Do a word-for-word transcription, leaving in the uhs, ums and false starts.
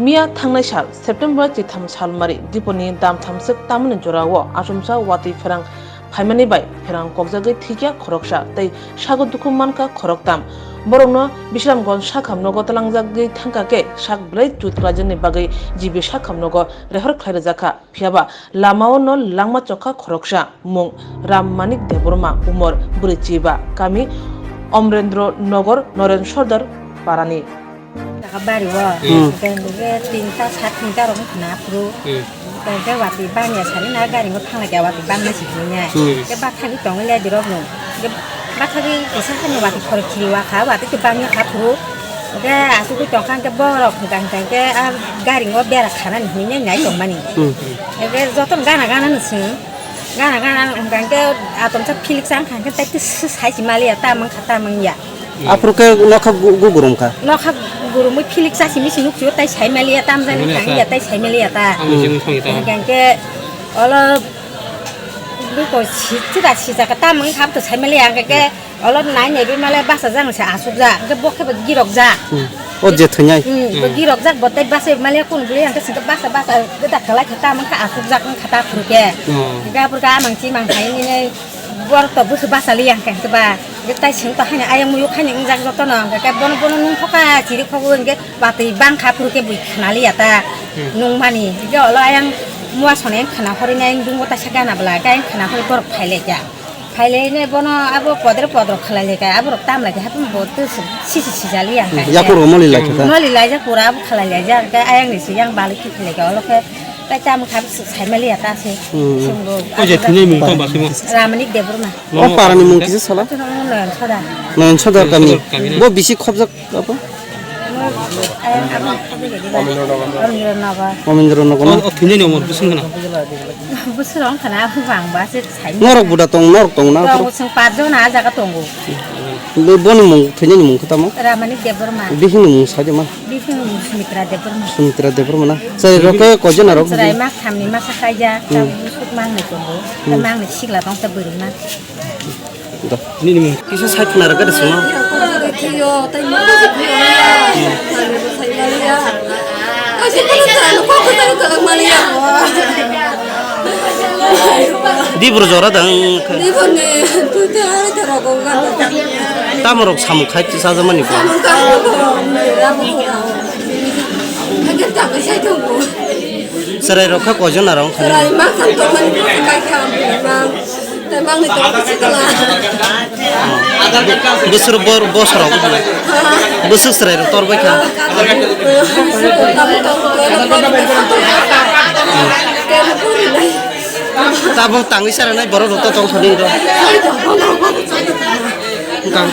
Miya thangnai sal September chitham salmari diponi dam thamswk tamni jorao achomsa watwi pherang phaimani bai pherang kokjagwi thwikha khoroksa tei sago dukhu mankha khoroktam. Borokno Bisramganj sakham nogo tlangjagwi thangkha khe sak belai chut klajakni bagwi G B sakham nogo rehor khlai rwjakha. Phiyaba lamao no langma chokha khoroksa, mung Ram Manik Debbarma, umor bwrwi chiba, kami Omrendro Nogor, Noren Sordar parani. Jaga bari o. Hmm. Hingke tinta, sat tinta rok wngkha na aphuru. Hmm. Hingke watwi bangya sari na gari o thangla khe watwi bangma si hinwi nai. Hmm. Hingke bathagwi tongwi lai dirok no. Hingke bathagwi kisa hani watwi khorok khiri wakha, watwi khe bangya kha aphuru. Hingke asugwi tongkha hingke borok hingka hingka hingke a gari o bera khanani hinwi nai tongmani. Hmm. Hingke jotono gana gana no swng. Gana gana wngkha hingke atomsa philik sa wngkha hingke tai twi sai si maliya, tamo wngkha, tamo wngya. Aphuru khe nokha gu-, gugurum kha. Nokha gurumwi philik sa simi si nukchio tai sai maliya, tamo jani wngkha hingya tai sai maliya ta. Hingke olo biko si, sida sijak tamo wngkha to sai maliya hingke. Olo nai nai bai male basa jak se asuk jak, hingke bo khe bo girok jak. Hmm. O je thwinai. Hmm, bo girok jak, bo tei basa male kun bwle hingke singke basa basa geda khalai khe tamo khe asuk jak wngkha ta phuru khe. Oh. Hingke aphuru khe amang chimang hai nini borok to busu basa li hingke hingke ba. Hingke tai sing to haino ayang muyuk haino wngjak jotono hingke bono bono nung khoka chiri khobo hingke batwi bang kha phuru khe bui khna li ya ta. Hmm. Nung mani hingke olo ayang mua sone khna hori nai dung bo ta se gana bwla khe ayang khna hori borok phai lai kha. Khailai ne bono abo podre podrok khalai lai kha, aborok tam lai kha, haphang bo twi sisi sijali ya kha. Yakur moli lai kha. Moli lai jak pura abo khalai lai jak, khe ayang ni siyang balik ki khalai kha, olo khe tai tam kha sai mali ya ta se. Hmm. Sungbo. O je thini mung tong ba simo. Ramani Debbarma. O parani mung kisa sala? Noyon Sodar. Noyon Sodar kami. Noyon Sodar kami na. Bo bisi khobjak Abo? Omendra Nagar. Omendra Nagar na? O, o, thwinani omo bwswk khna? Bwswk rong khna, bwbang ba se sai. Norok buda tong, norok tong na? Tong, chwng pach jon a jaga tongo. Bo, boni mung, thwinani mung khe tamo? Ramani Debbarma. Bihikni mung sai de ma? Bihikni mung Sumitra Debbarma. Sumitra Debbarma na? Chwrai rok khe koi jon arok? Chwrai mak thamni masa kaija, hmm, tabuk bwswk mang ni tongo. Hmm. Mang ni sikla tong ta bwrwi ma. Da. Nini mung kisa sai khna rwkha de sima. Thwiyo, tei mung kisa thwiyo ya. Sai maliya. Kaisa kono tara no kok tara tara maliya. Dibur jora dang. Dibur ni, tu te hari tara ko gan. Tamo rok samung khai kisa jamani ko. Samung khai ko, rabu ko. Agak tak sai thong ko. Chwrai rok kha koi jon arok khani? Chwrai ma khan tongmani kai kha, mang. Tei mangni tong kisi kala. Bwswk bor-, bosor rok. Bwswk chwrai rok tor bai kha. Tabuk tangwi chara nai borok rok to tong thani ro. Tang.